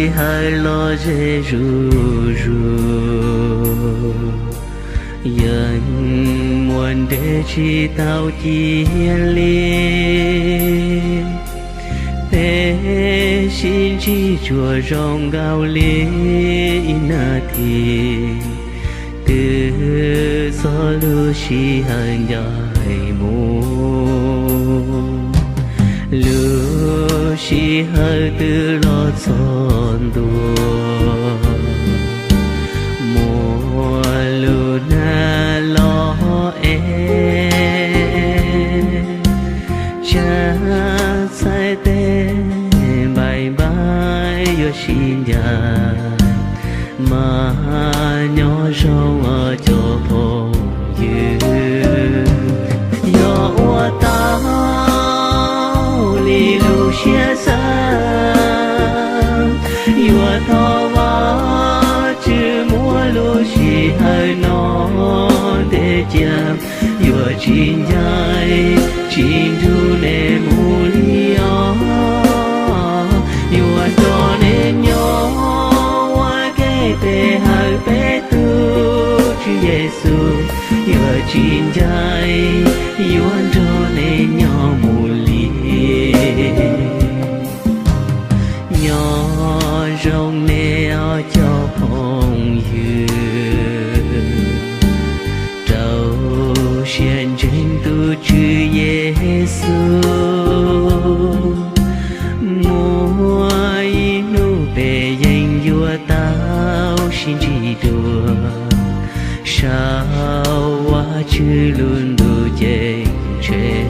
sij hawm los ze zuj zus, yeej muaj nres tsis tau cia li. Peb sib ntsib tsuas zoo nkaus li ib nas this, twb txog lub sij hawm ncaim mus, lub sij hawm twb los txog ntua, muaj lub hnab los ev, tsam txhais tes npaim npaim yuav sib ncaim, mas nyob zoo os cov phooj ywg. Yog ua tau li lub siab xav, yuav thov Vajtswv muab lub sij hawm no ntev cia, yuav tsis ncaim tsis nrug nej mus li os. Yuav nrog nej nyob ua ke peb hawm peb tus Tswv Yexus, yuav tsis ncaim, yuav nrog nej nyob mus li. Nyob zoo nej os cov phooj ywg, rau siab ntseeg tus Tswv Yexus, muaj ib hnub peb yeej yuav tau sib ntsib dua saum Vajtswv lub ntuj ceeb tshev.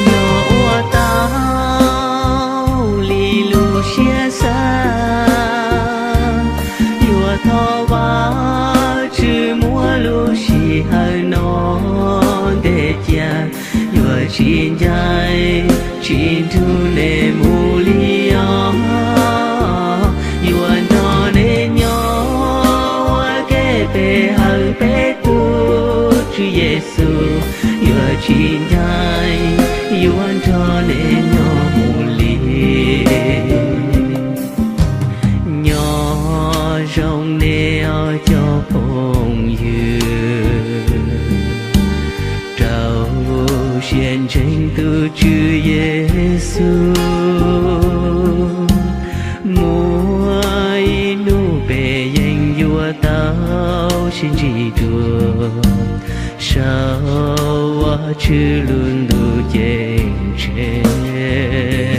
Yog ua tau li lub siab xav, yuav thov Vajtswv muab lub sij hawm no ntev cia, yuav tsis ncaim tsis nrug nej mus li os. Yuav nrog nej nyob ua ke peb hawm peb tus Tswv Yexus, yuav tsis ncaim, yuav nrog nej nyob mus li. Nyob zoo nej os cov phooj ywg, rau siab ntseeg tus Tswv Yexus, muaj ib hnub peb yeej yuav tau sib ntsib dua saum Vajtswv lub ntuj ceeb tshev.